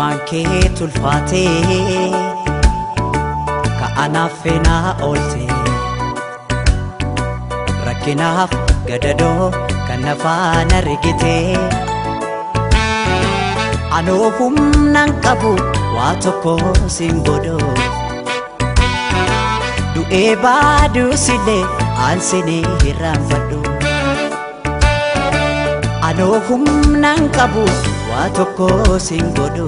Olmaan kee tulfaatee ka'anaaf feenaa oolte rakkinaaf gadadoo kan nafaan argite anoo humnaan qabu waa tokko siin godhu du'ee baaduusillee aansinii hirraanfadhu anoo humnaan qabu waa tokko siin godhu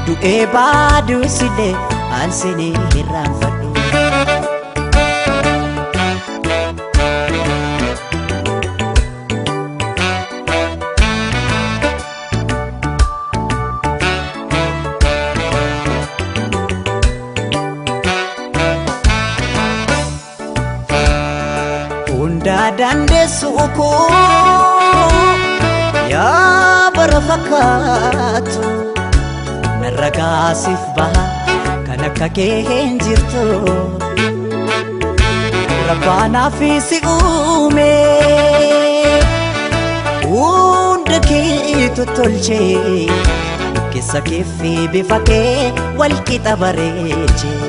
du'ee baaduusillee aansinii hirraanfadhu. Hundaa dandeessu koo yaa bara fakkaatu narra gaasiif baha kan akka kee hin jirtu rabbaanaaf si uume hunda kee tottolchee keessa kee fi bifa kee wal qixa bareechee.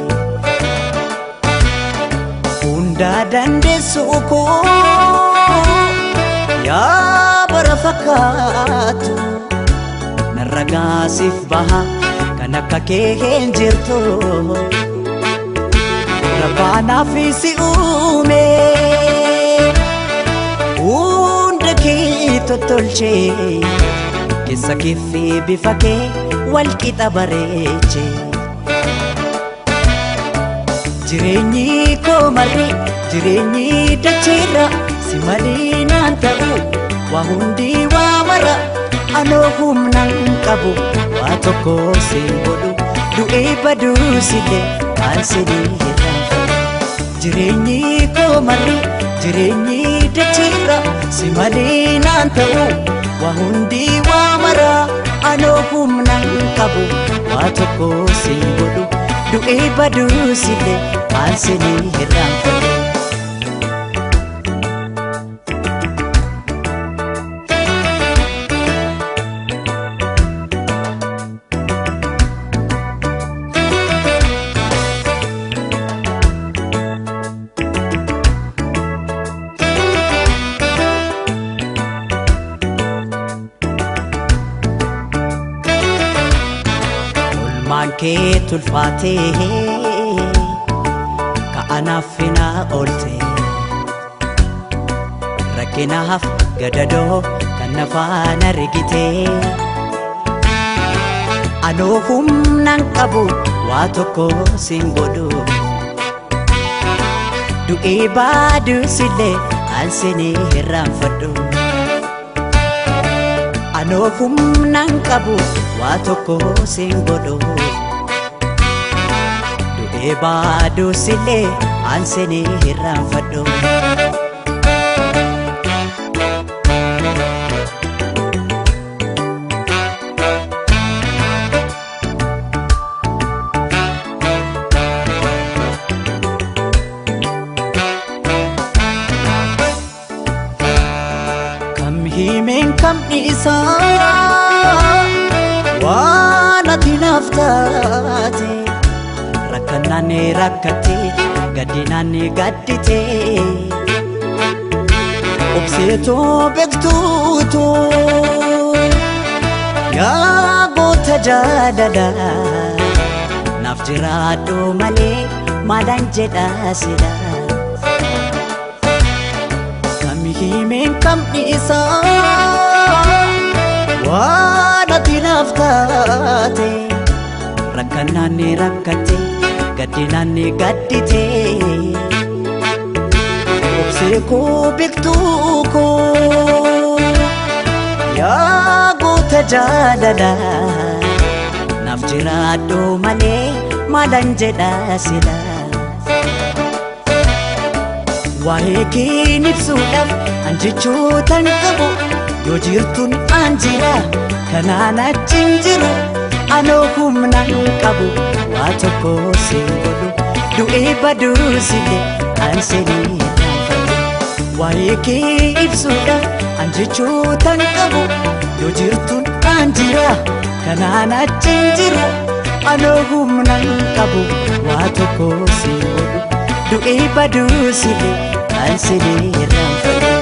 Hundaa dandeessu koo yaa bara fakkaatu narra gaasiif baha kan akka kee hin jirtu rabbaanaaf si uume hunda kee tottolchee keessa kee fi bifa kee wal qixa bareechee. Jireenyi koo marri jireenyi dacheerra si malee naan ta'u waa hundi waa mara anoo humnaan qabu waa tokko siin godhu du'ee baduusillee aan sinii hirraanfadhu. Jireenyi koo marri jireenyi dacheerra si malee naan ta'u waa hundi waa mara anoo humnaan qabu waa tokko siin godhu du'ee baduusillee aan sinii hirraanfadhu. Olmaan kee tulfaatee ka'anaaf finaa oolte rakkinaaf gadadoo kan nafaan argite anoo humnaan qabu waa tokko siin godhu du'ee baaduusillee aan sinii hirraanfadhu anoo humnaan qabu waa tokko siin godhu du'ee baaduusillee aan sinii hirraanfadhu. Kam himeen kam dhiisaa waan ati naaf taate rakkannaan rakkatte gaddinaan gaddite obseetoo beektuutu yaa goota jaalala naaf jiraadhu malee maalaan jedha sila. Kam himeen kam dhiisaa waan ati naaf taate rakkannaan rakkatte gaddinaan gaddite obsee koo beektuu koo yaa goota jaalala naaf jiraadhu malee maalaan jedha sila. Waa'ee kee ibsuudhaaf an jechootan qabu yoo jirtuun an jira kanaan achi hin jiru anoo humnaan qabu waa tokko siin godhu du'ee baduusillee aan sinii hirraanfadhu. Waa'ee kee ibsuudhaaf an jechootan qabu yoo jirtuun an jira kanaan achi hin jiru anoo humna hin qabu waa tokko si godhu du'ee baduu silee kan silee irraanfadhu.